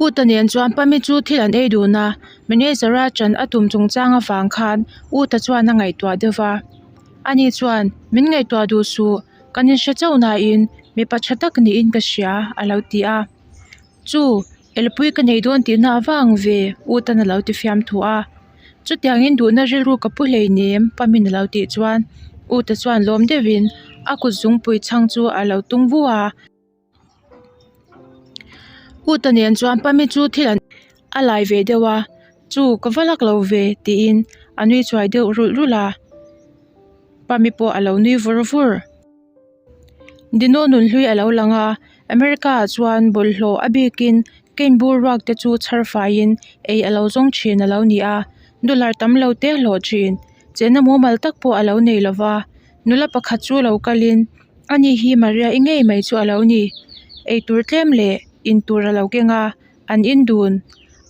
Uta nen chuan Pami chu thil an ei dun a, manager-a ṭan a tum chungchang avang khan Uta chuan a ngaihtuah deuh va. Ani chuan, Min ngaihtuah duh suh, kan inhre chauh nain mipa ṭha tak niin ka hria, a lo ti a. Chu, elpui ka nei dawn tihna avang ve, Utan a lo ti fiam thu a. Chutiangin duhna rilru ka pu hleinem, Pamin a lo tih chuan Uta chuan lawm deuhin a kut zungpui chhang chu a lo tung vu a. Uta nen chuan Pami chu thil an a lai ve deuh a, Chu, ka va lak lo ve, tiin a nui chuai deuh rulh rulh a. Pami pawh a lo nui vur vur. Dino nunhlui a lo lang a, America ah chuan bawlhhlawh a bikin cane bur ruak te chu chhar faiin ei a lo zawng thin a lo ni a, dollar tam lo te hlawh thin. Chenna mumal tak pawh a lo nei lo va, nula pakhat chu lo kalin ani hi Maria i ngei mai chu a lo ni. Eitur tlem leh intur a lo keng a, an in dun.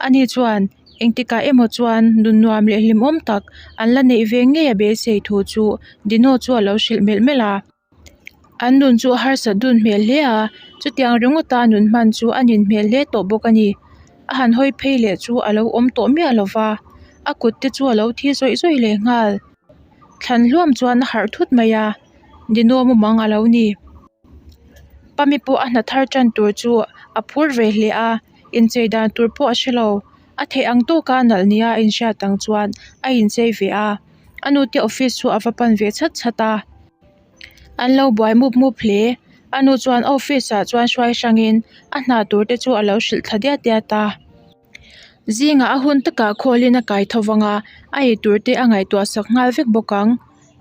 Ani chuan engtikah emaw chuan nun nuam leh hlimawm tak an la neih ve ngei a beisei thu chu Dino chu a lo hrilh melh melh a. An nun chu a harsat dun hmel hle a, chutiang ringawta nun hman chu a nin hmel hle tawh bawk a ni. A han hawi phei leh chu a lo awm tawh miah lo va, a kut te chu a lo thi zawih zawih leh nghal. Thlan hluam chuan a harh thut mai a, Dino mumang a lo ni. Pami pawh a hna thar tan tur chu a phur ve hle a, inchei dan tur pawh a hre lo. A theih ang tawka nalh nia a inhriat ang chuan a inchei ve a, a nute office chu a va pan ve chhat chhat a. An lo buai mup mup hle. A nu chuan a office ah chuan hruai hrangin a hna tur te chu a lo hrilh thla diat diat a. Zingah a hun takah khawlin a kai tho vang a, a ei tur te a ngaihtuah sak nghal vek bawk ang.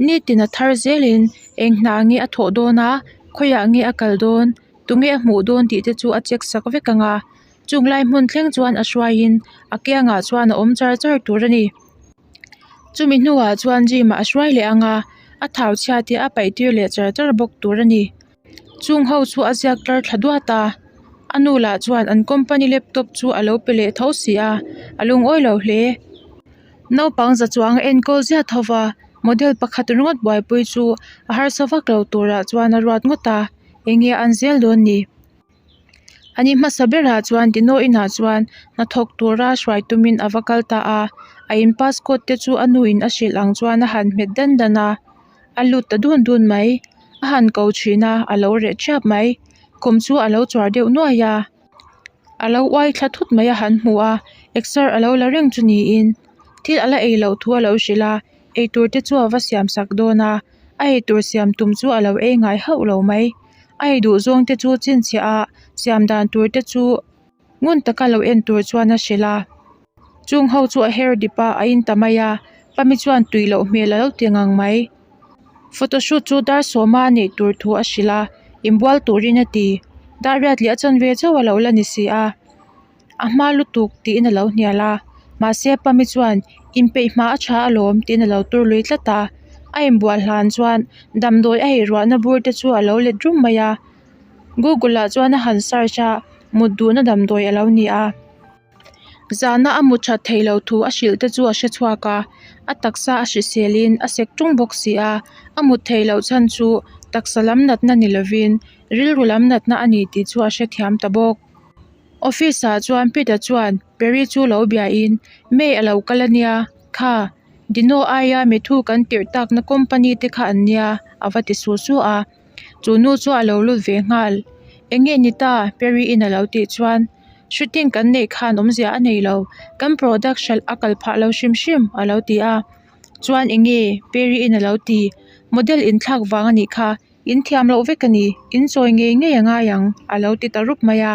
Nitin a thar zelin eng hna nge a thawh dawn a, khawiah nge a kal dawn, tunge a hmuh dawn tih te chu a check sak vek ang a. Chung lai hmun thleng chuan a hruaiin a kiangah chuan a awm char char tur a ni. Chumi hnuah chuan gym ah a hruai leh ang a, a thau chhia te a paih tir leh char char bawk tur a ni. Chung ho chu a ziak tar thla duat a, a nu lah chuan an company laptop chu a lo pe leh tho si a, a lungawi lo hle. Naupang za chuang a enkawl ziah tho va, model pakhat ringawt buaipui chu a harsa vak lo turah chuan a ruat ngawt a, eng nge an zel dawn ni? A ni hmasa berah chuan Dino inah chuan hnathawk tura hruai tumin a va kal ta a, a in passcode te chu a nu in a hrilh ang chuan a han hmet dan dan a. A lut ta dun dun mai. A han ko thin a, a lo reh thiap mai. Khum chu a lo chuar deuh nuai a. A lo uai thla thut mai a han hmu a, exer a lo la reng chu niin thil a la ei loh thu a lo hrilh a, eitur te chu a va siam sak dawn a, a eitur siam tum chu a lo ei ngai hauh lo mai. A ei duh zawng te chu chhinchhiah a, siam dan tur te chu ngun taka lo en tur chuan a hrilh a. Chung ho chu a her dip a, a in ta mai a, Pami chuan tui loh hmel a lo ti ngang mai. Photoshoot chu dar sawma a neih tur thu a hrilh a, inbual turin a ti. Dar riat leh a chanve chauh a lo la ni si a, a hma lutuk tiin a lo hnial a, mahse Pami chuan inpeih hma a tha alawm tiin a lo tur lui tlat a. A inbual hlan chuan damdawi a eiruahna bur te chu a lo let rum mai a, Google ah chuan a han search a, mut duhna damdawi a lo ni a. Zana a mu that theih loh thu a hrilh te chu a hre chhuak a, a taksa a hriselin a sek tung bawk si a, a mut theih loh chhan chu taksa lam natna ni lovin rilru lam natna a ni tih chu a hrethiam ta bawk. Office ah chuan Peter chuan Perry chu lo biain May a lo kal a nia, kha Dino aia mithu kan tirh takna company te kha an nia a va ti su su a. Chu nu chu a lo lut ve nghal. Eng nge ni ta? Perry in a lo tih chuan Shooting kan neih khan awmzia a nei lo, kan product hralh a kal phah lo hrim hrim a lo ti a. Chuan eng nge? Perry in a lo ti. Model inthlak vang a nih kha, in thiam loh vek a ni, in chawi ngei ngei a ngai ang a lo ti ta rup mai a.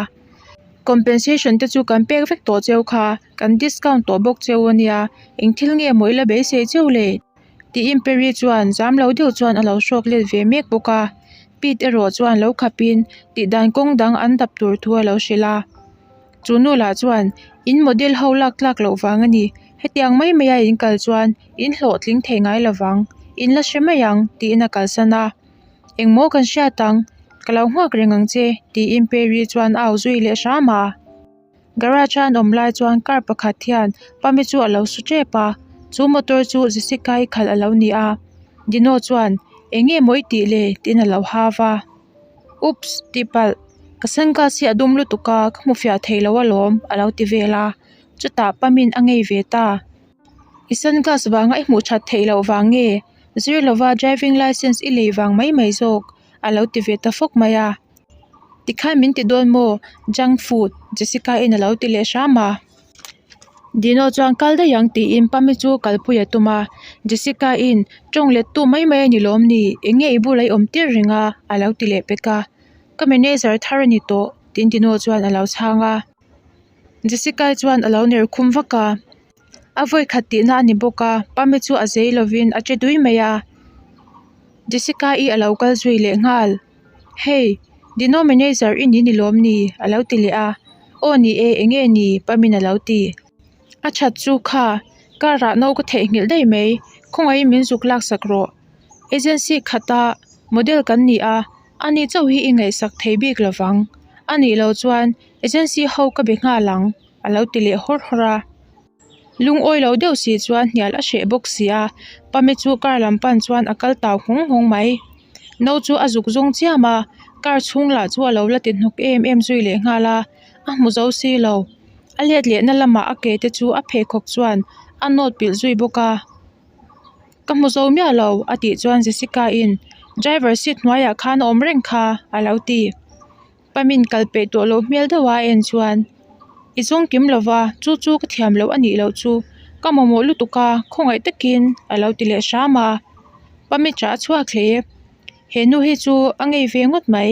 Compensation te chu kan pek vek tawh cheu kha, kan discount tawh bawk cheu a nia, eng thil nge maw i la beisei cheu le? Tiin Perry chuan zam lo deuh chuan a lo hrawk let ve mek bawk a. Pete erawh chuan lo khapin tihdan kawng dang an dap tur thu a lo hrilh a. Chu nu lah chuan, In model ho lak tlak loh vang a ni. Hetiang mai maia in kal chuan in hlawhtling thei ngai lo vang. In la hre mai ang, tiin a kalsan a. Engmaw kan hriat ang? Ka lo nghak reng ang che, tiin Perry chuan a au zui leh hram a. Garage a an awm lai chuan car pakhat hian pami chu a lo su tep a chu motor chu Jessica i khalh a lo ni a Dino chuan eng nge maw i tih le tiin a lo hau a oops tih palh. Ka sunglass hi a dum lutuk a, ka hmu fiah thei lo alawm a lo ti vel a, chutah Pamin a ngei ve ta. I sunglass vanga i hmuh that theih loh vang nge? Zir lova driving licence i lei vang mai mai zawk a lo ti ve ta fawk mai a. Tikhan min ti dawn maw? Junk food Jessica in a lo ti leh hram a. Dino chuan kal daih ang tiin Pami chu kalpui a tum a, Jessica in tawng let tu mai mai a ni lawm ni? Eng nge i bulah i awm tir reng a? a lo ti leh pek a. Ka manager thar a ni tawh tiin Dino chuan a lo chhang a. Jessica chuan a lo ner khum vak a. A vawi khat tihna a ni bawk a, Pami chu a zei lovin a che dui mai a. Jessica i a lo kal zui leh nghal. Hey, Dino manager i ni ni lawm ni? a lo ti leh a. Aw ni e, eng nge ni? Pamin a lo ti. A that chu kha, car ah no ka theihnghilh daih mai, khawngaihin min zuk laksak rawh. Agency khata model kan ni a, ani chauh hi i ngaihsak thei bik lovang. A nih loh chuan agency ho ka be nghal ang. a lo ti leh hawr hawr a. Lungawi lo deuh si chuan hnial a hreh bawk si a, Pami chu car lam pan chuan a kal tau nghawng nghawng mai. No chu a zuk zawng chiam a, car chhung lah chu a lo la ti hnawk em em zui leh nghal a, a hmu zo si lo. A let lehna lamah a ke te chu a pheikhawk chuan a nawt pilh zui bawk a. Ka hmu zo miah lo a tih chuan Jessica in driver seat hnuaiah khan a awm reng kha a lo ti. Pamin kal peih tawh loh hmel deuh a en chuan i zawng kim lo va, chu chu ka thiam loh a nih loh chu ka mamawh lutuk a, khawngaih takin a lo ti leh hram a. Pami ṭah a chhuak hle. He nu hi chu a ngei ve ngawt mai.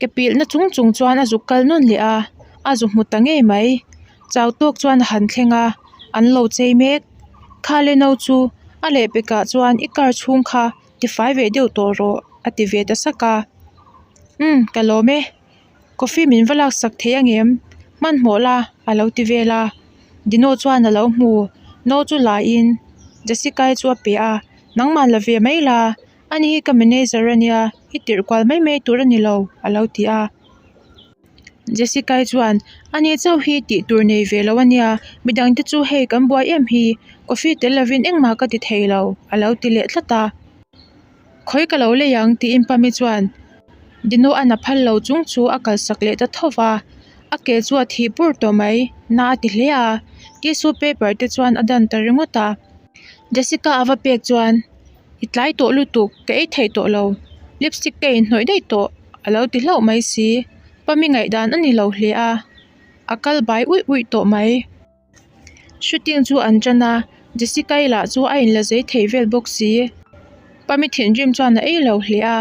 Ke pilhna chung chung chuan a zuk kal nawn leh a, a zu hmu ta ngei mai. Chau tawk chuan a han thleng a, an lo chei mek. Khale no chu a lehpekah chuan i car chhung kha tifai ve deuh tawh rawh a ti ve ta sak a. Umm ka lawm e, coffee min va laksak thei angem? Hmanhmawh la a lo ti vel a, Dino chuan a lo hmu, no chu la in Jessica-i chu a pe a, nangmah la ve mai la, ani hi ka manager ania, i tirh kual mai mai tur a ni lo a lo ti a. Jessica-i chuan, Ani chauh hi tih tur nei ve lo ania, midang te chu hei kan buai em hi, coffee tel lovin engmah ka ti thei lo, a lo ti leh tlat a. Khawi ka lo lei ang tiin Pami chuan Dino a na phal lo chung chu a kalsak leh ta tho va, a ke chu a thih pur tawh mai, na a ti hle a, tissue paper te chuan a dan ta ringawt a. Jessica a va pek chuan, I tlai tawh lutuk, ka ei theih tawh lo, lipstick ka inhnawih daih tawh a lo ti hlauh mai si, Pami ngaihdan a ni lo hle a, a kal bai uih uih tawh mai. Shooting chu an tan a, Jessica-i lah chu a inla zei thei vel bawk si, Pami thinrim chuan a ei lo hle a.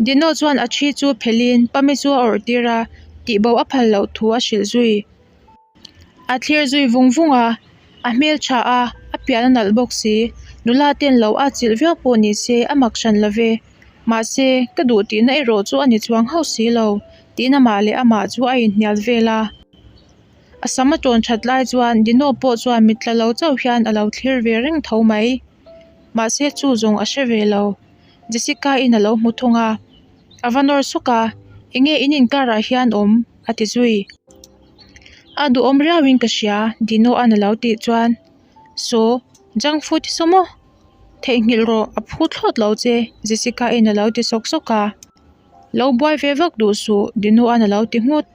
Dino chuan a thi chu phelhin Pami chu a awrh tir a, tihbo a phal loh thu a hrilh zui. A thlir zui vung vung a, a hmel tha a, a pian a nalh bawk si. Nula ten lo a chilh viau pawh ni se a mak hran lo ve. Mahse, ka duh tihna erawh chu a ni chuang hauh si lo, tiin amah leh amah chu a inhnial vel a. A sam a tawn that lai chuan Dino pawh chuan mit tla lo chauh hian a lo thlir ve reng tho mai. Mahse, chu zawng a hre ve lo. Jessica-in a lo hmu thung a, a va nawr suk a, Enge in inkarah hian awm? a ti zui. A duhawm riauin ka hria, Dino-a'n a lo tih chuan, Saw, junk food i saw maw? Theihnghilh rawh, a phu thlawt lo che, Jessica-in a lo ti sawk sawk a. Lo buai ve vak duh suh, Dino-a'n a lo ti nghut.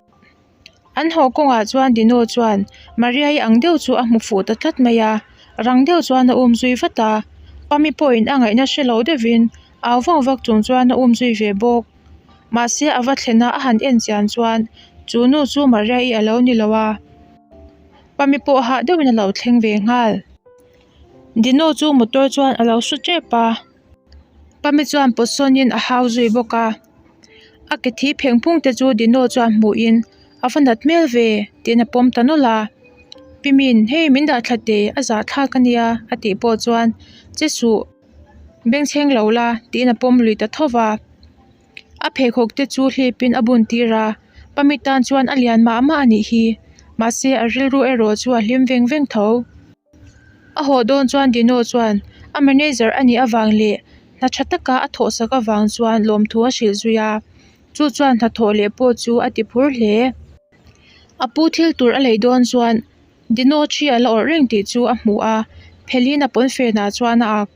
An haw kawngah chuan Dino chuan Maria-i ang deuh chu a hmu fuh ta tlat mai a, rang deuh chuan a um zui vat a, Pami pawhin a ngaihna hre lo deuhin au vak vak chung chuan a um zui ve bawk. Mahse a va thlen a a han en chian chuan chu nu chu Maria-i a lo ni lo a, Pami pawh hah deuhin a lo thleng ve nghal. Dino chu motor chuan a lo su tep a. Pami chuan pawt sawnin a hau zui bawk a, a ke thi pheng phung te chu Dino chuan hmuhin a va nat hmel ve tiin a pawm ta nawlh a, Pimin hei min dah thla teh a zah thlak a nia a tih pawh chuan che suh bengchheng lo la tiin a pawm lui ta tho va, a pheikhawk te chu hlipin a bun tir a, Pami tan chuan a lian mah mah a nih hi, mahse a rilru erawh chu a hlim veng veng tho. A haw dawn chuan Dino chuan a manager a nih avang leh hna tha taka a thawhsak avang chuan lawmthu a hrilh zui a, chu chuan hnathawh leh pawh chu a ti phur hle. A pu thil tur a lei dawn chuan Dino thi a la awrh reng tih chu a hmu a, phelhin a pawnfenah chuan a ak.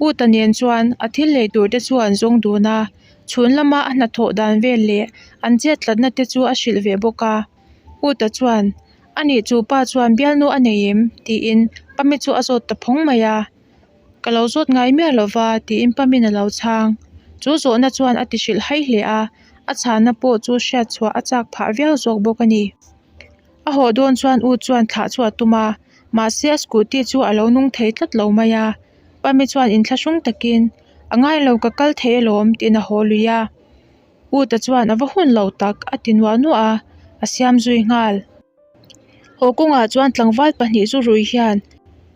Uta nen chuan a thil lei tur te chu an zawng dun a. Chhun lama a hnathawh dan vel leh an chet tlatna te chu a hrilh ve bawk a. Uta chuan, Anih chu pa chuan bialnu a nei em? tiin Pami chu a zawt ta phawng mai a. Ka lo zawt ngai miah lo va tiin Pamin a lo chhang. Chu zawhna chuan a ti hrilh hai hle a, a chhanna pawh chu hriat chhuah a chak phah viau zawk bawk a ni. A haw dawn chuan U chuan thlah chu a tum a, mahse a scooty chu a lo nung thei tlat lo mai a. Pami chuan inthlahrung takin, A ngai lo ka kal thei alawm tiin a haw lui a. U ta chuan a va hun lo tak a ti nuah nuah a, a siam zui nghal. Haw kawngah chuan tlangval pahnih zu rui hian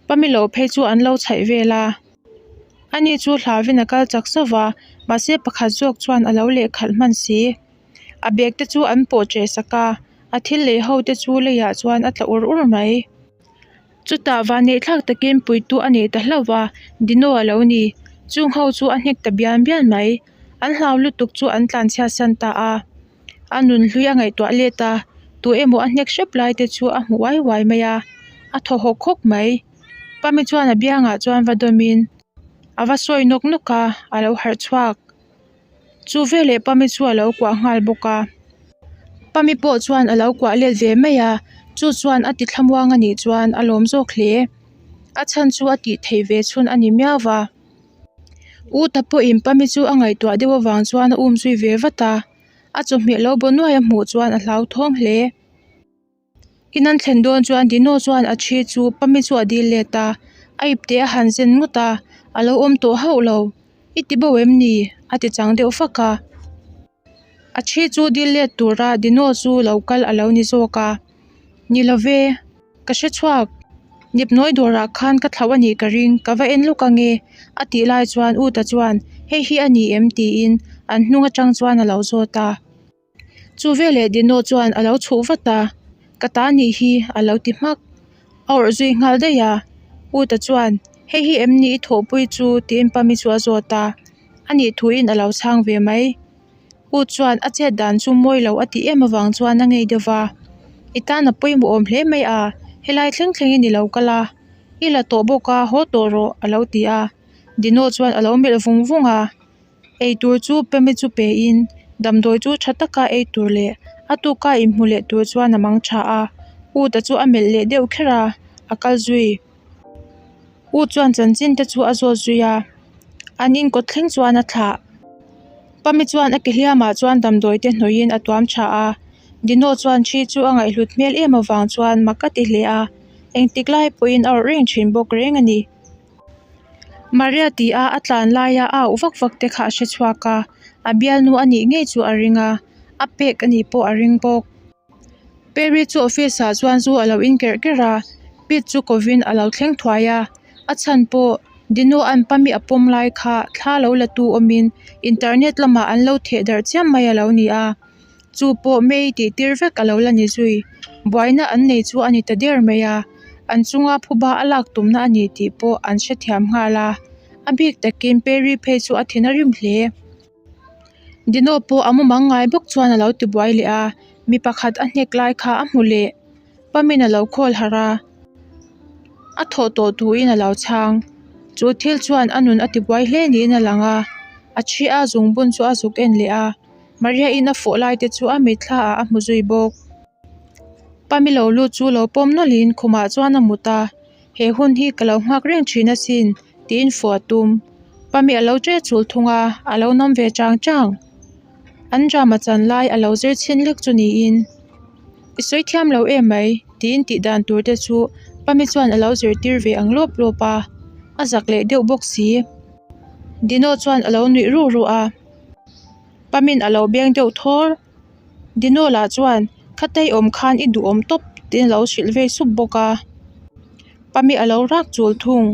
Pami lo phei chu an lo chhaih vel a. Ani chu hlauhin a kal chak zauh va, mahse pakhat zawk chuan a lo lehkhalh hman si. A bag te chu an pawh ṭeh sak a, a thil lei ho te chu leiah chuan a tla ur ur mai. Chutah vanneih thlak takin puitu a nei ta hlauh va, Dino a lo ni. Chung ho chu a hnek ta bian bian mai. An hlau lutuk chu an tlanchhiat san ta a. A nun hlui a ngaihtuah let a, tu emaw a hnek hrep lai te chu a hmu uai uai mai a, a thaw hawk hawk mai. Pami chuan a biangah chuan va dawmin a va sawi nawk nawk a, a lo harh chhuak. Chu veleh Pami chu a lo kuah nghal bawk a, Pami pawh chuan a lo kuah let ve mai a, chu chuan a ti thlamuang a nih chuan a lawm zawk hle. A chhan chu a tih theih ve chhun a ni miau va. U ta pawhin Pami chu a ngaihtuah deuh avang chuan a um zui ve vat a, a chawhmeh lo baw nuai a hmuh chuan a hlauthawng hle. In an thlen dawn chuan Dino chuan a thi chu Pami chu a dil let a, a ipte a han zen ngawt a, a lo awm tawh hauh lo. I ti bo em ni? a ti chang deuh fak a. A thi chu dil let tura Dino chu lo kal a lo ni zawk a. Ni lo ve, ka hre chhuak. Nipnawi dawrah khan ka thlauh a nih ka ring, ka va en lawk ange a tih lai chuan Uta chuan hei hi a ni em tiin an hnung atang chuan a lo zawt a. Chu veleh Dino chuan a lo chhuh vat a, Ka ta nih hi a lo ti hmak. A awrh zui nghal daih a, Uta chuan hei hi em ni i thawhpui chu tiin Pami chu a zawt a, a nih thuin a lo chhang ve mai. U chuan a chet dan chu mawi lo a tih em avang chuan a ngei deuh va, I tan a pawimawh awm hle mai a, helai thleng thlengin i lo kal a, i la tawh bawk a, haw tawh rawh a lo ti a. Dino chuan a lo melh vung vung a, eitur chu Pemi chu pein damdawi chu tha taka ei tur leh a tuka inhmu leh tur chuan a mang tha a, U ta chu a melh leh deuh kher a, a kal zui. U chuan chanchin te chu a zawt zui a, an inkawt thleng chuan a thlah. Pami chuan a ke hliamah chuan damdawi te hnawih in a tuam tha a, Dino chuan thi chu a ngaihhlut hmel em avang chuan mak a ti hle a, engtik lai pawhin a awrh reng thin bawk reng a ni. Maria ti a a tlan laia a auh vak vak te kha a hre chhuak a, a bialnu a nih ngei chu a ring a, a pek a nih pawh a ring bawk. Perry chu office ah chuan zu a lo in kerh kerh a, Pete chu kovin a lo thleng thuai a, a chhan pawh Dino an pami a pawm lai kha thla lo la tu awmin internet lamah an lo theh darh chiam mai a lo ni a, chu pawh May tih tir vek a lo la ni zui. Buaina an nei chu a ni ta der mai a, an chunga phuba a lak tumna a ni tih pawh an hrethiam nghal a, a bik takin Perry phei chu a thin a rim hle. Dino pawh a mumang ngai bawk chuan a lo ti buai leh a, mi pakhat a hnek lai kha a hmu leh. Pamin a lo khawl harh a, a thawh tawh tuin a lo chhang. Chu thil chuan a nun a ti buai hle niin a lang a, a thi a zungbun chu a zuk en leh a, Maria in a fawh lai te chu a mitthla ah a hmu zui bawk. Pami lo lut chu lo pawm nawlhin khumah chuan a mut a, He hun hi ka lo nghak reng thin asin tiin fawh a tum. Pami a lo che chul thung a, a lo nawm ve chang chang. An drama chan lai a lo zir chhin lek chu niin, I sawi thiam lo em mai tiin tih dan tur te chu Pami chuan a lo zirtir ve ang lawp lawp a, a zak leh deuh bawk si. Dino chuan a lo nuih ruh ruh a, Pamin a lo beng deuh thawr. Dino lah chuan Khatei awm khan i duhawm tawp tiin a lo hrilh vei sup bawk a, Pami a lo rak chul thung.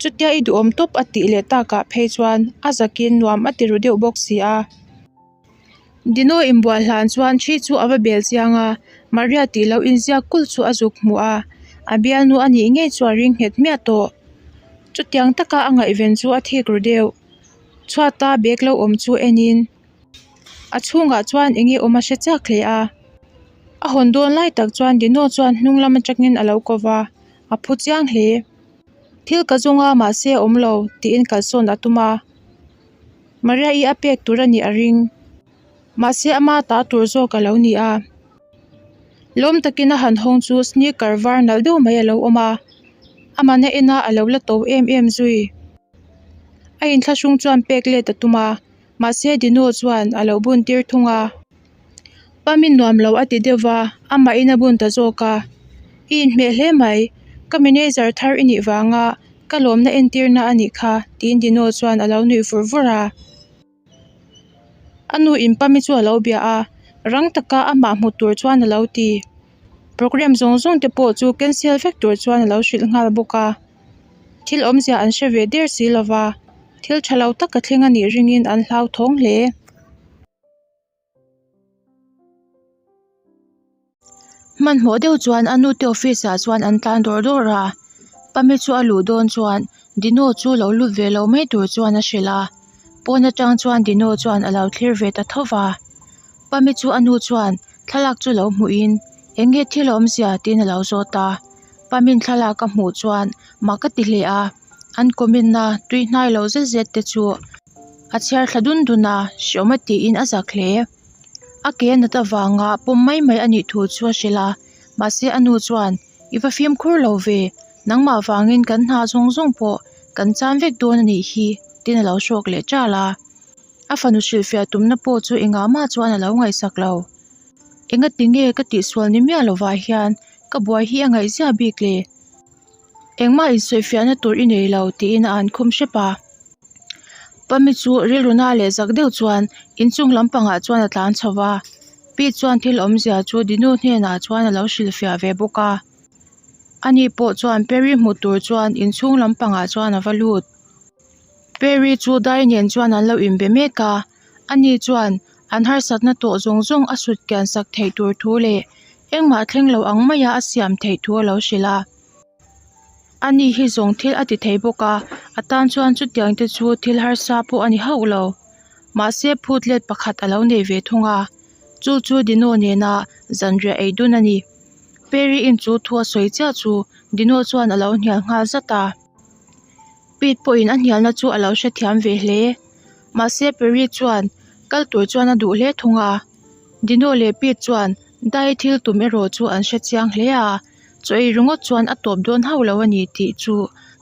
Chutia i duhawm tawp a tih leh takah phei chuan a zakin nuam a ti ru deuh bawk si a. Dino inbual hlan chuan thi chu a va bel chiang a, Maria tih loh inziak kulh chu a zuk hmuh a, a bialnu a nih ngei chu a ring nghet hmiah tawh. Chutiang taka a ngaihven chu a thik ru deuh. Chhuata bag lo awm chu enin. A chhungah chuan eng nge awm a hre chak hle a, a hawn dawn lai tak chuan Dino chuan hnung lam atangin a lo ko va, a phu chiang hle. Thil ka zawng a mahse a awm lo tiin kalsawn a tum a. Maria-i a pek tur a nih a ring. Mahse ama ta tur zawk a lo ni a. Lawm takin a han hawng chu sneaker var nalh deuh mai a lo awm a. Amahna ena a lo la to em em zui. A inthlahrung chuan pek let a tum a, mahse Dino chuan a lo bun tir thung a. Pamin nuam lo a ti deuh va, amahin a bun ta zawk a. I inhmeh hle mai, ka manager thar i nih vanga ka lawmna entirna a nih kha, tiin Dino chuan a lo nuih vur vur a. A nu in Pami chu a lo bia a, rang taka amah hmu tur chuan a lo ti. Programme zawng zawng te pawh chu cancel vek tur chuan a lo hrilh nghal bawk a. Thil awmzia an hre ve der si lova, thil tha lo tak a thleng a nih ringin an hlauthawng hle. Hmanhmawh deuh chuan a nute office ah chuan an tlan dawrh dawrh a, Pami chu a luh dawn chuan Dino chu lo lut ve lo mai tur chuan a hrilh a, pawn atang chuan Dino chuan a lo thlir ve ta tho va. Pami chu a nu chuan thlalak chu lo hmuhin eng nge thil awmzia tiin a lo zawt a, Pamin thlalak a hmuh chuan mak a ti hle a, an comment na tui hnai lo zet zet te chu a chhiar thla dun dun a, hreawm a tiin a zak hle. A ke a nat avanga pawm mai mai a nih thu chu a hrilh a, mahse a nu chuan I va fimkhur lo ve, nangmah vangin kan hna zawng zawng pawh kan chan vek dawn a nih hi tiin a lo hrawk leh ṭal a. A fanu hrilhfiah tumna pawh chu engah mah chuan a lo ngaihsak lo. Engati nge ka tihsual ni miah lovah hian ka buai hi a ngaihzia bik le? Engmah insawifiahna tur i nei lo tiin a an khum hrep a. Pami chu rilru na leh zak deuh chuan inchung lampangah chuan a tlan chho va, Pi chuan thil awmzia chu Dinu hnenah chuan a lo hrilhfiah ve bawk a. Ani pawh chuan Perry hmu tur chuan inchhung lampangah chuan a va lut. Perry chu dai nen chuan an lo inbe mek a, ani chuan an harsatna tawh zawng zawng a sut kian sak theih tur thu leh engmah thleng lo ang maia a siam theih thu a lo hrilh a. Ani hi zawng thil a ti thei bawk a, a tan chuan chutiang te chu thil harsa pawh a ni hauh lo. Mahse phut let pakhat a lo nei ve thung a, chu chu Dino nena zanriah ei dun a ni. Perry in chu thu a sawi chiah chu Dino chuan a lo hnial nghal zat a. Pete pawhin a hnialna chu a lo hrethiam ve hle. Mahse Perry chuan kal tur chuan a duh hle thung a. Dino leh Pete chuan dai thil tum erawh chu an hrechiang hle a. Chaw ei ringawt chuan a tawp dawn hauh lo a ni tih chu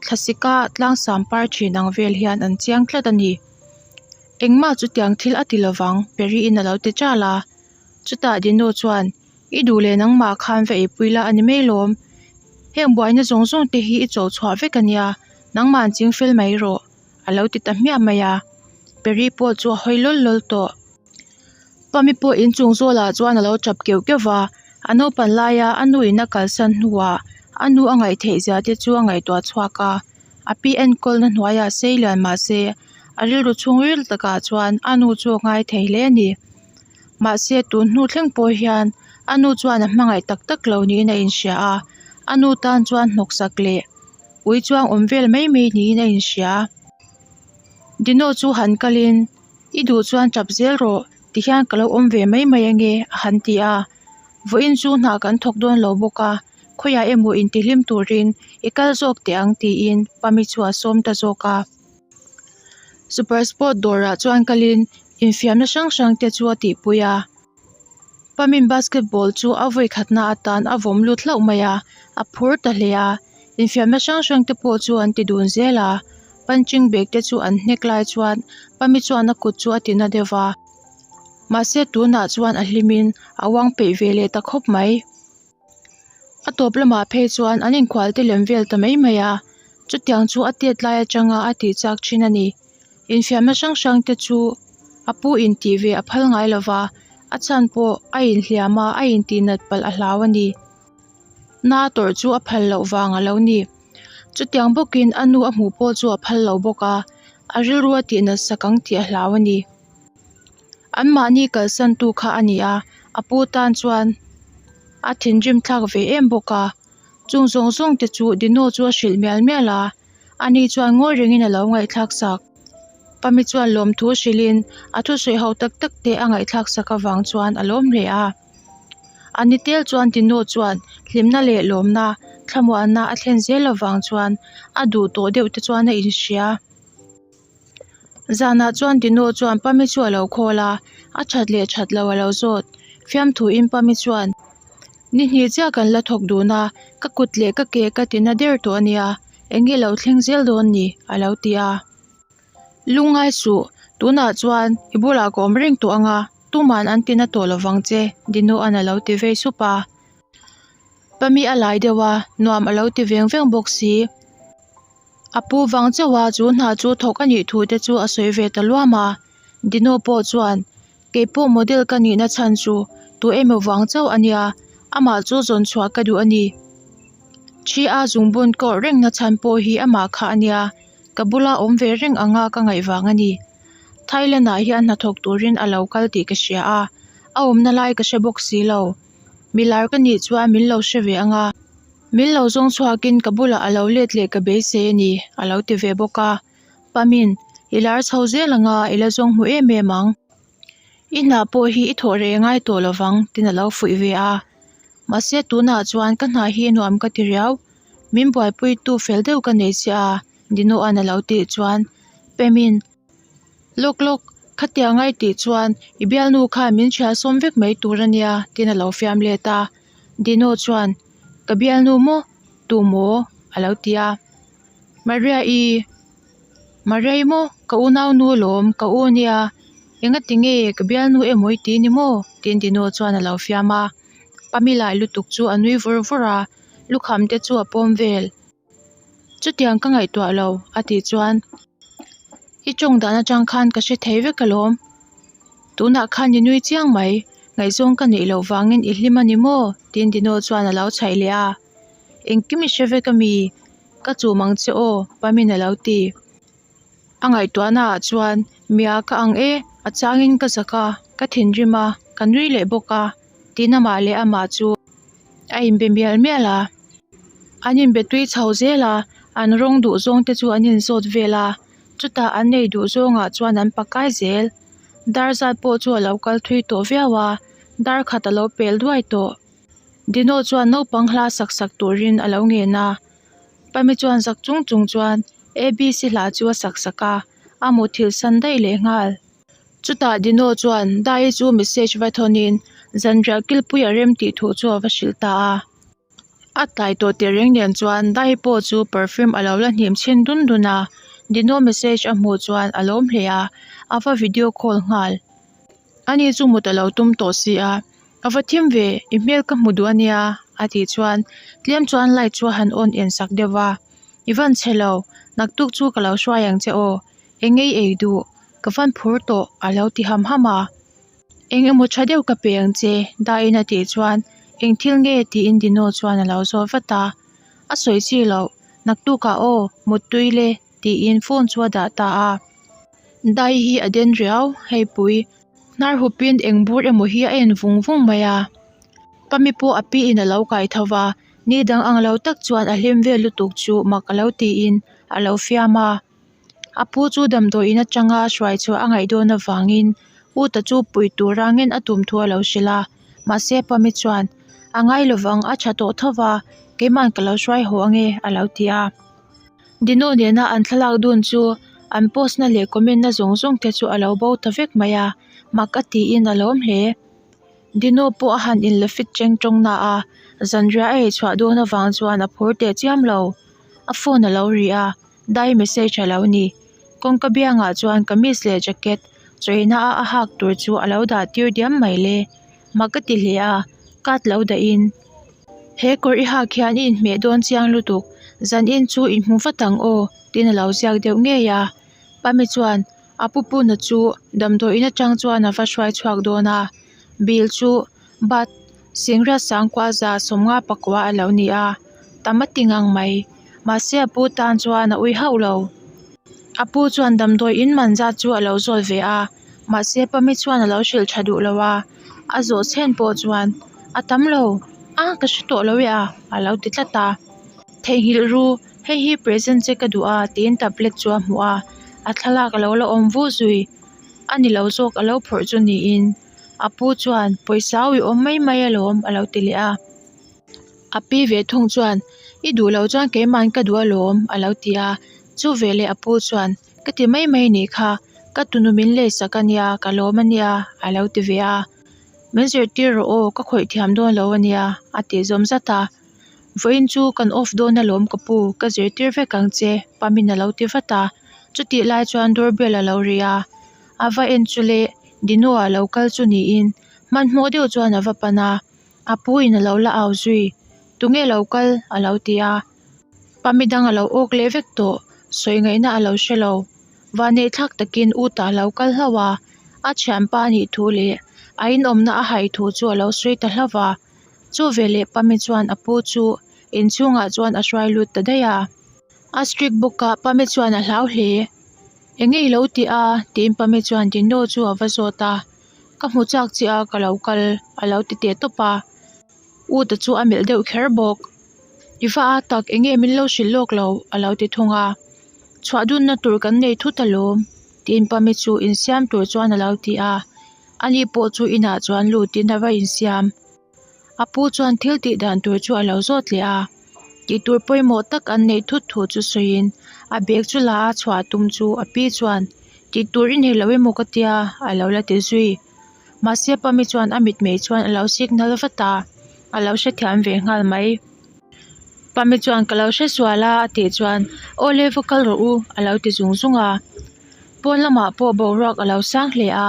thlasika tlangsam par thin ang vel hian an chiang tlat a ni. Engmah chutiang thil a ti lovang Perry-in a lo ti chal a. Chutah Dino chuan, I duh leh nangmah khan va eipui la a ni mai lawm. Heng buaina zawng zawng te hi i chawh chhuah vek a nia, nangmah an ching fel mai rawh, a lo ti ta hmiah mai a. Perry pawh chu a hawi lawl lawl tawh. Pami pawh inchung zawlah chuan a lo tap keuh keuh va, a naupan laia a nu in a kalsan hnuah a nu a ngaih theih zia te chu a ngaihtuah chhuak a, a pi enkawlna hnuaiah sei lian mah se a rilru chhungril takah chuan a nu chu a ngai thei hle a ni. Mahse tun hnu thleng pawh hian a nu chuan a hmangaih tak tak lo niin a inhria a, a nu tan chuan hnawksak leh ui chuang awm vel mai mai niin a inhria. Dino chu han kalin. I duh chuan tap zel rawh tihian ka lo awm ve mai mai ange a han ti a, vawiin chu hna kan thawk dawn lo bawk a, khawiah emaw intihlim turin i kal zawk teh ang tiin Pami chu a sawm ta zawk a. Super Sport dawrah chuan kalin infiamna hrang hrang te chu a tihpui a. Pamin basketball chu a vawi khatna atan a vawm lut hlauh mai a, a phur ta hle a. Infiamna hrang hrang te pawh chu an ti dun zel a, punching bag te chu an hnek lai chuan Pami chuan a kut chu a ti na deuh va. Mahse tunah chuan a hlimin a uang peih ve leh ta khawp mai. A tawp lamah phei chuan an inkhual te lem vel ta mai mai a, chutiang chu a tet lai atanga a tih chak thin a ni. Infiamna hrang hrang te chu a pu in tih ve a phal ngai lo va, a chhan pawh a inhliam a, a intih nat palh a hlau a ni. Na tawrh chu a phal loh vang a lo ni. Chutiang bawkin a nu a hmuh pawh chu a phal lo bawk a, a rilru a tih nat sak ang tih a hlau a ni. Anmahni kalsan tu kha a ni a, a pu tan chuan a thinrim thlak ve em bawk a. Chung zawng zawng te chu Dino chu a hrilh mial mial a, ani chuan ngawi rengin a lo ngaihthlak sak. Pami chuan lawmthu hrilhin a thusawi ho tak tak te a ngaihthlak sak avang chuan a lawm hle a. A ni tel chuan Dino chuan hlimna leh lawmna thlamuanna a thlen zel avang chuan a duh tawh deuh te chuan a inhria. Zanah chuan Dino chuan Pami chu a lo khawl a, a that leh that lo a lo zawt. Fiamthuin Pami chuan, Ni hnih chiah kan la thawk dun a, ka kut leh ka ke ka tina der tawh a nia, eng nge lo thleng zel dawn ni? a lo ti a. Lungngai suh, tunah chuan i bulah ka awm reng tawh ang a, tuman an tina tawh lovang che, Dino-a'n a lo ti vei sup a. Pami a lai deuh a, nuam a lo ti veng veng bawk si. A pu vang chauh a, chu hna chu thawk a nih thu te chu a sawi ve ta luam a. Dino pawh chuan, Kei pawh model ka nihna chhan chu tu emaw vang chauh a nia, amah chu zawn chhuah ka duh a ni. Thi a zungbun kawrh rengna chhan pawh hi amah kha a nia, ka bula awm ve reng anga ka ngaih vang a ni. Thailand ah hian hnathawk turin a lo kal tih ka hria a, a awmna lai ka hre bawk si lo. Milar ka nih chuan min lo hre ve anga. Min lo zawng chhuakin ka bulah a lo let leh ka beisei a ni, a lo ti ve bawk a. Pamin, I lar chho zel anga i la zawng hmu em em ang. I hna pawh hi i thawh reh ngai tawh lovang, tin a lo fuih ve a. Mahse tunah chuan ka hna hi nuam ka ti riau. Min buaipuitu fel deuh ka nei che a, Dinoa'n a lo tih chuan Pemin, Lawk lawk, khatiang ai tih chuan i bialnu khan min thial sawm vek mai tur a nia, tin a lo fiam let a. Dino chuan, Ka bialnu maw? Tu maw? a lo ti a. Maria-i, Maria-i maw? Ka unau nu alawm, ka u nia. Engati nge ka bialnu emaw i ti ni maw? tiin Dino chuan a lo fiam a. Pami lai lutuk chu a nui vur vur a, lukham te chu a pawm vel. Chutiang ka ngaihtuah lo, a tih chuan, I tawng dan atang khan ka hre thei vek alawm. Tunah khan i nui chiang mai, ngaihzawng ka neih loh vangin i hlim a ni maw? tiin Dino chuan a lo chhaih leh a. Engkim i hre vek a mi? Ka chum ang che aw, Pamin a lo ti. A ngaihtuahna ah chuan, Mia ka ang e, a changin ka zak a, ka thinrim a, ka nui leh bawk a, tiin amah leh amah chu a inbe mial mial a. An inbe tui chho zel a, an rawng duh zawng te chu an inzawt vel a, chutah an nei duh zawngah chuan an pakai zel. Dar zat pawh chu a lo kal thui tawh viau a, dar khat a lo pel duai tawh. Dino chuan naupang hla sak sak turin a lo ngen a. Pami chuan zak chung chung chuan ABC hla chu a sak sak a, a muthilh san daih leh nghal. Chutah Dino chuan Dai chu message va thawnin zanriah kilpui a rem tih thu chu a va hrilh ta a. A tlai tawh teh reng nen chuan Dai pawh chu perfume a lo la hnim chhin dun dun a, Dino message a hmuh chuan a lawm hle a, a va video call nghal. Ani chu mut a lo tum tawh si a, A va thim ve, i hmel ka hmu duh a nia, a tih chuan tlem chuan light chu a han on en sak deuh va. I van chhe lo, naktuk chu ka lo hruai ang che aw, eng ngei ei duh, ka van phur tawh, a lo ti ham ham a. Eng emaw tha deuh ka pe ang che, Dain a tih chuan eng thil nge tiin Dino chuan a lo zawt vat a. A sawi chi loh, naktukah aw, muttui le, tiin phone chu a dah ta a. Dai hi a den riau, hei pui. Hnar hupin eng bur emaw hi a en vung vung mai a. Pami pawh a piin a lo kai tho va, ni dang ang lo tak chuan a hlim vel lutuk chu mak a lo tiin a lo fiam a. A pu chu damdawiin atanga hruai chhuah a ngaih dawn avangin Uta chu pui tur angin a tum thu a lo hrilh a. Mahse Pami chuan, A ngai lovang, a tha tawh tho va, keiman ka lo hruai haw ange a lo ti a. Dino nena an thlalak dun chu an post na leh comment na zawng zawng te chu a lo bo ta vek mai a, mak a tiin a lawm hle. Dino pawh a han inla fit cheng tawng na a, zanriah a ei chhuah dawn avang chuan a phur teh chiam lo. A phone a lo ri a, dai message a lo ni. Kawngka biangah chuan kamis leh jacket chawina a a hak tur chu a lo dah tir diam mai le. Mak a ti hle a, card lo dahin. He kawr i hak hian i inhmeh dawn chiang lutuk, zanin chu inhmu vat ang aw tiin a lo ziak deuh ngei a. Pami chuan a pu puna chu damdawiin atang chuan a va hruai chhuak dawn a, bill chu bat singriat sangkua za sawmnga pakua a lo ni a, tam a ti ngang mai. Mahse a pu tan chuan a ui hauh lo. A pu chuan damdawiin man zat chu a lo zawl ve a. Mahse Pami chuan a lo hrilh tha duh lo a, a zawh chhen pawh chuan a tam lo, a ka hre tawh lo e a, a lo ti tlat a. Theihnghilh ru, hei hi present che ka duh a tiin tablet chu a hmuh a, a thlalak a lo la awm vu zui. A ni lo zawk a lo phawrh chu niin a pu chuan pawisa ui awm mai mai alawm a lo ti leh a. A pi ve thung chuan i duh loh chuan keiman ka duh alawm a lo ti a, chu veleh a pu chuan. Ka ti mai mai nih kha, Ka tunu min leisak a nia, ka lawm a nia, a lo ti ve a. Min zirtir rawh aw, ka khawih thiam dawn lo a nia, a tih zawm zat a. Vawiin chu kan off dawn alawm ka pu, ka zirtir vek ang che, Pamin a lo ti vat a. Chutih lai chuan doorbell a lo ri a, a va en chu le Dino a lo kal chu niin hmanhmawh deuh chuan a va pan a, a pu in a lo la au zui, Tunge lo kal? a lo ti a. Pami dang a lo awk leh vek tawh, sawi ngaihna a lo hre lo. Vanneih thlak takin u ta lo kal hlauh a, a thianpa a nih thu leh a inawmna a hai thu chu a lo sawi ta hlauh a. Chu veleh Pami chuan a pu chu inchhungah chuan a hruai lut ta daih a. A strict bawk a, Pami chuan a hlau hle. Enge i lo tih a? tiin Pami chuan Dino chu a va zawt a. Ka hmu chak che a, ka lo kal a lo ti teh tawp a. U ta chu a melh deuh kher bawk. I va a tak, enge min lo hrilh lawk lo? a lo ti thung a. Chhuah dunna tur kan nei thut alawm, tiin Pami chu insiam tur chuan a lo ti a. Ani pawh chu inah chuan lutin a va insiam. A pu chuan thil tih dan tur chu a lo zawt leh a, tih tur pawimawh tak an neih thut thu chu sawiin a bag chu la a chhuah tum chu a pi chuan tih tur i nei lo emaw ka tia a lo la ti zui. Mahse Pami chuan a mitmei chuan a lo signal vat a, a lo hrethiam ve nghal mai. Pami chuan ka lo hre sual a a tih chuan aw le va kal rawh u a lo ti zung zung a. Pawn lamah pawh boruak a lo sang hle a,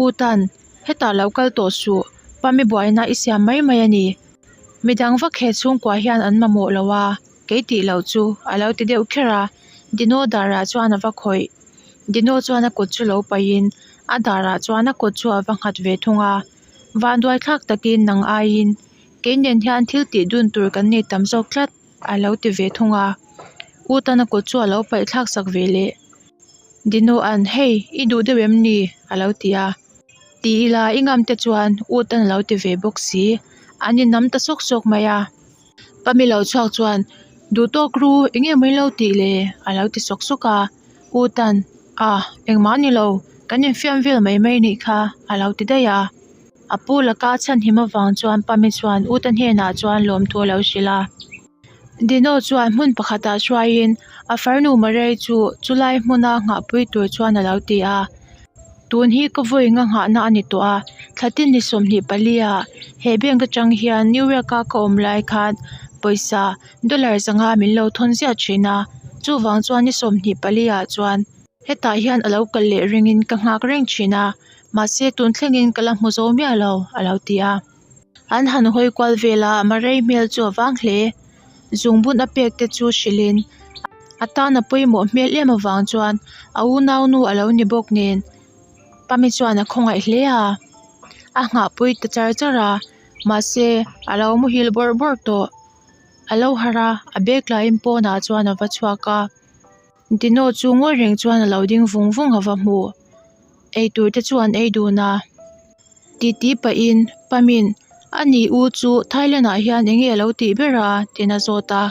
U tan Hetah lo kal tawh suh, Pami buaina i siam mai mai a ni. Midang vak he chhungkua hian an mamawh lo a, kei tih loh chu a lo ti deuh kher a, Dino darah chuan a va khawih. Dino chuan a kut chu lo paihin a darah chuan a kut chu a va nghat ve thung a, Vanduai thlak takin nang aiin kei nen hian thil tih dun tur kan nei tam zawk tlat a lo ti ve thung a, U tan a kut chu a lo paih thlak sak ve leh. Dino an, Hei, i duh deuh em ni? a lo ti a. Ti ila i ngam te chuan ut an lo ti ve bawk si. An inam ta sawk sawk mai a. Pami lo chhuak chuan, Duh tawk ru, eng nge maw i lo tih le? a lo ti sawk sawk a. Ut an, A, engmah a ni lo, kan infiam vel mai mai nih kha, a lo ti daih a. A pu laka a chhanhim avang chuan Pami chuan Uta hnenah chuan lawmthu a lo hrilh a. Dino chuan hmun pakhatah hruaiin a farnu Maria chu chulai hmuna nghahpui tur chuan a lo ti a. Tun hi ka vawiinga nghahna a ni tawh a, thlatin ni 24 ah he bank atang hian New York a ka awm lai khan pawisa dollar 500 min lo thawn ziah thin a, chuvang chuan ni 24 ah chuan hetah hian a lo kal leh ringin ka nghak reng thin a, mahse tun thlengin ka la hmu zo miah lo a lo ti a. An han hawi kual vel a, Marei hmel chu a vang hle. Zungbun a pek te chu hrilhin a tan a pawimawh hmel em avang chuan a unaunu a lo ni bawk nen Pami chuan a khawngaih hle a, a nghahpui ta char char a, mahse a lo muhil bawrh bawrh tawh. A lo harh a, a bag laiin pawnah chuan a va chhuak a. Dino chu ngawi reng chuan a lo ding vung vung a va hmu. Eitur te chu an ei dun a. Titi pahin Pamin a ni u chu Thailand ah hian enge a lo tih ber a tiin a zawt a,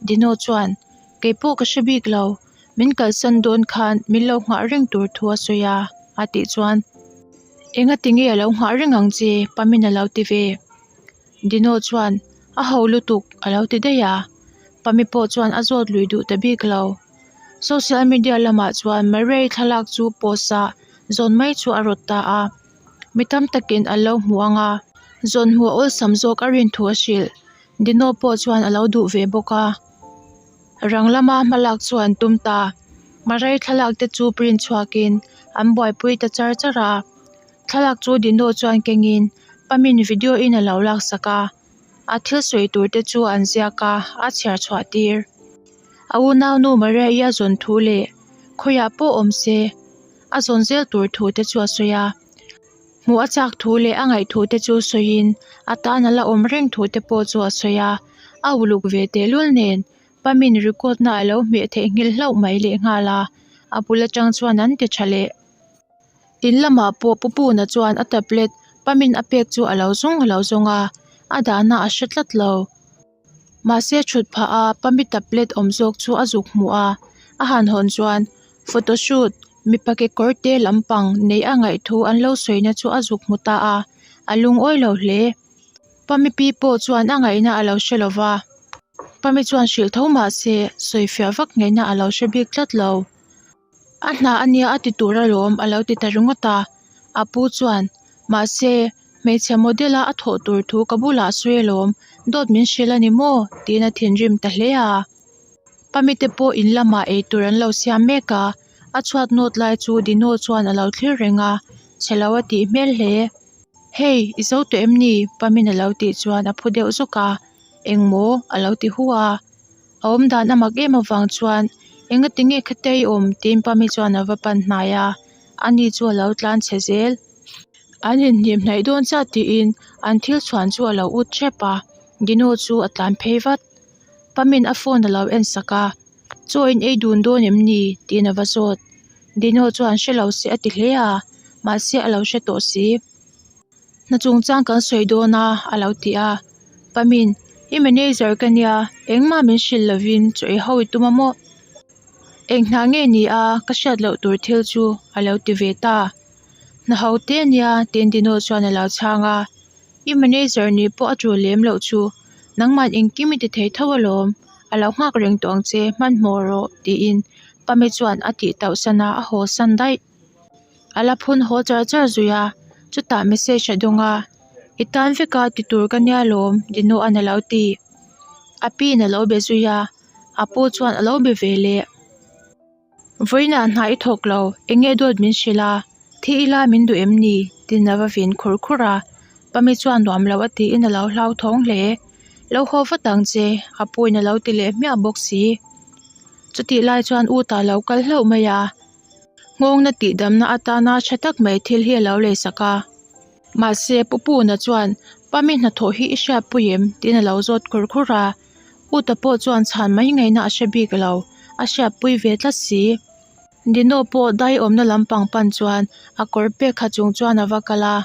Dino chuan Kei pawh ka hre bik lo, min kalsan dawn khan min lo nghah reng tur thu a sawi a a tih chuan Enga tinge a lo nghah reng ang che Pamin a lo ti ve. Dino chuan A ho lutuk a lo ti daih a, Pami pawh chuan a zawt lui duh ta bik lo. Social media lamah chuan Murray thlalak chu post ah zawn mai chu a rawt ta a, mi tam takin an lo hmu ang a, zawn hmuh a awlsam zawk a rin thu a hrilh. Dino pawh chuan a lo duh ve bawk a, rang lama hmalak chu an tum ta. Murray thlalak te chu print chhuakin an buaipui ta char char a, thlalak chu Dino chuan kengin Pamin video in a lo laksak a, a thil sawi tur te chu an ziak a, a chhiar chhuah tir. A unaunu Maria-i a zawn thu leh khawiah pawh awm se a zawn zel tur thu te chu a sawi a. Hmuh a chak thu leh a ngaih thu te chu sawiin a tan a la awm reng thu te pawh chu a sawi a. A uluk ve tehlul nen Pamin record na a lo hmeh theih nghilh hlauh mai lehnghal a, a bul atang chuan an ti tha leh. In lamah pawh Pu Puna chuan a tablet Pamin a pek chu a lo zawng a lo zawng a, a dahna a hre tlat lo. Mahse thut phah a Pami tablet awm zawk chu a zuk hmuh a, a han hawn chuan photoshoot mipa kekawr te lampang neih a ngaih thu an lo sawina chu a zuk hmu ta a, a lungawi lo hle. Pami pi pawh chuan a ngaihna a lo hre lo va, Pami chuan hrilh tho mahse sawifiah vak ngaihna a lo hre bik tlat lo. A hna a nia a ti tur alawm a lo ti ta ringawt a. A pu chuan, Mahse, hmeichhe model a a thawh tur thu ka bulah a sawi alawm, dawt min hrilh a ni maw? tiin a thinrim ta hle a. Pamite pawh in lamah eitur an lo siam mek a, a chhuat nawt lai chu Dino chuan a lo thlir reng a, chhe lo a tih hmel hle. Hei, i zo tawh em ni? Pamin a lo tih chuan a phu deuh zawk a, Engmaw? a lo ti hu a. A awm dan a mak em avang chuan engati nge khate i awm tiin Pami chuan a va pan hnai a, ani chu a lo tlan chhe zel. An inhnim hnaih dawn chiah tiin an thil chhuan chu a lo ut hrep a, Dino chu a tlan phei vat. Pamin a phone a lo en sak a, Chaw in ei dun dawn em ni? tiin a va zawt. Dino chuan hre lo se a ti hle a, mahse a lo hre tawh si. Hna chungchang kan sawi dawn a, a lo ti a. Pamin, I manager ka nia, engmah min hrilh lovin chaw ei ho i tum a maw? Eng hna nge ni a, ka hriat loh tur thil chu, a lo ti ve ta. Hna ho te a nia, tiin Dino chuan a lo chhang a. I manager nih pawh a tul lem loh chu, nangman engkim i ti thei tho alawm, a lo nghak reng tawh ang che, hmanhmawh rawh, tiin Pami chuan a tih tauh san a, a haw san daih. A la phun haw char char zui a, chutah message a dawng a, I tan vek a ti tur ka nia lawm, Dinoa'n a lo ti. A piin a lo be zui a, a pu chuan a lo be ve leh. Vawiinah hna i thawk lo, eng nge dawt min hrilh a, thi ila min duh em ni? Tiin a va vin khur khur a, Pami chuan nuam lo a tiin a lo hlauthawng hle. Lo haw vat ang che, a puin a lo ti leh hmiah bawk si. Chutih lai chuan u ta lo kal hlauh mai a, nghawngna tihdamna atana tha tak mai thil hi a lo lei sak a. Mahse, Pu Puna chuan, Pami hnathawh hi i hriatpui em? tiin a lo zawt khur khur a. Uta pawh chuan chhan mai ngaihna a hre bik lo, a hriatpui ve tlat si. Dino pawh dai awmna lampang pan chuan a kawr pek kha chung chuan a va kal a.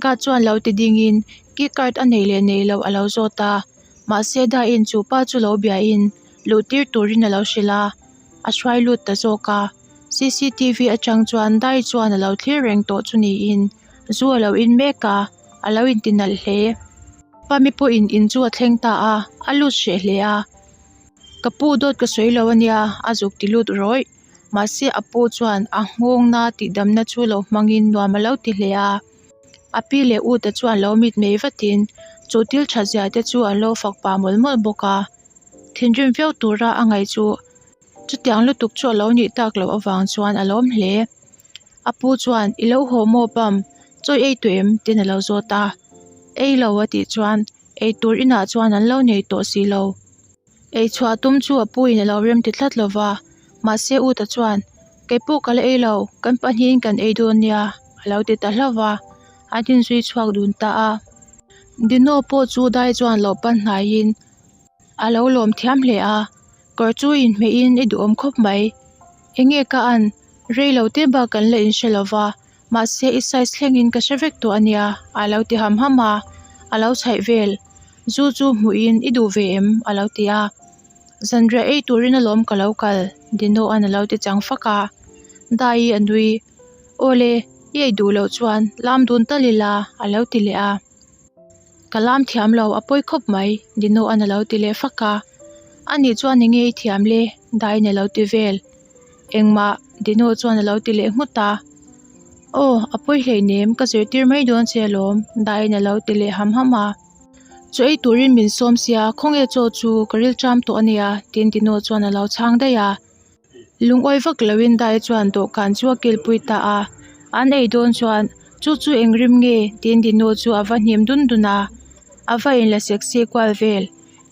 Guard chuan lo ti dingin key card a nei leh nei loh a lo zawt a. Mahse daiin chu pa chu lo biain luh tir turin a lo hrilh a, a hruai lut ta zawk a. Cctv atang chuan dai chuan a lo thlir reng tawh chu niin zu a lo in mek a, a lo inti nalh hle. Pami pawhin in chu a thleng ta a, a lut hreh hle a. Ka pu dawt ka sawi lo ania, a zuk ti lut rawih. Mahse a pu chuan a nghawngna tihdamna chu lo hmangin nuam a lo ti hle a. A pi leh u te chuan lo mitmei vatin chu thil tha zia te chu an lo fak pah mawlh mawlh bawk a. Thinrim viau tura a ngaih chu chutiang lutuk chu a lo nih tak loh avang chuan a lawm hle. A pu chuan, I lo haw maw Pam? Chawi ei tawh em? tiin a lo zawt a. Ei lo a tih chuan ei tur inah chuan an lo nei tawh si lo. Ei chhuah tum chu a puin a lo rem ti tlat lo va, mahse Uta chuan, Kei pawh ka la ei lo, kan pahnihin kan ei dawn nia, a lo ti ta hlauh va, an inzui chhuak dun ta a. Dino pawh chu dai chuan lo pan hnaiin a lo lawm thiam hle a, kawr chu inhmeihin i duhawm khawp mai. Enge ka an, rei lo te bak kan la inhre lo va, mahse i size thlengin ka hre vek tawh a nia, a lo ti ham ham a, a lo chhaih vel. Zu chu hmuhin i duh ve em? a lo ti a. Zanriah ei turin alawm ka lo kal, Dino-a'n a lo ti chang fak a. Dai-i a nui, Awle, i ei duh loh chuan lam dun tal ila, a lo ti leh a. Ka lam thiam lo, a pawi khawp mai, Dino-a'n a lo ti leh fak a. Anih chuan enge i thiam le? Dai-in a lo ti vel. Engmah, Dino chuan a lo ti leh nghut a. Aw, a pawi hleinem, ka zirtir mai dawn che alawm, Daiin a lo ti leh ham ham a. Chaw ei turin min sawm sia, khawnge chaw chu ka rilṭam tawh a nia, tiin Dino chuan a lo chhang daih a. Lungawi vak loin Dai chuan dawhkan chu a kilpui ta a. An ei dawn chuan, Chu chu eng rim nge? tiin Dino chu a va hnim dun dun a. A va inla sexy kual vel.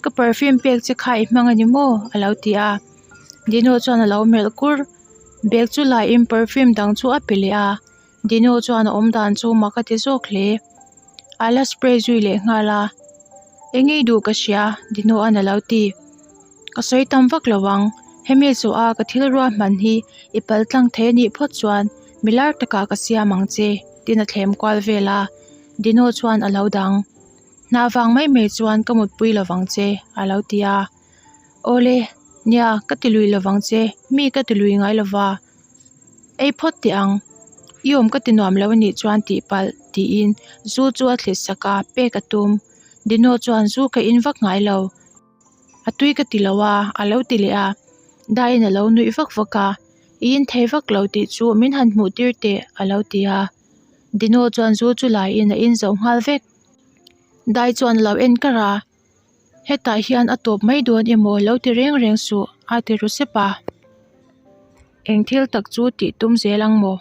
Ka perfume pek che kha i hmang a ni maw? a lo ti a. Dino chuan a lo melh kur. Bag chu la in perfume dang chu a pe leh a, Dino chuan a awm dan chu mak a ti zawk hle. A la spray zui leh nghal a, Eng ei duh ka hria, Dino an a lo ti. Ka sawi tam vak lo ang, hemi zawh a ka thil ruahman hi i pal tlang thei a nih phawt chuan mi lar takah ka siam ang che, tiin a thlem kual vel a, Dino chuan a lo dang. Hna vang mai mai chuan ka mutpui lo vang che, a lo ti a. Awle, nia, ka ti lui lovang che, mi ka ti lui ngai lova. Ei phawt teh ang, i awm ka ti nuam lo anih chuan tih palh, tiin zu chu a thlit sak a, pek a tum. Dino chuan zu ka in vak ngai lo, a tui ka ti lo a, a lo ti leh a. Daiin a lo nuih vak vak a. I in thei vak lo tih chu min han hmuh tir teh a lo ti a. Dino chuan zu chu laiin a in zo nghal vek. Dai chuan a lo en kar a, Hetah hian a tawp mai dawn emaw lo ti reng reng suh a ti ru sep a. Eng thil tak chu tih tum zel ang maw?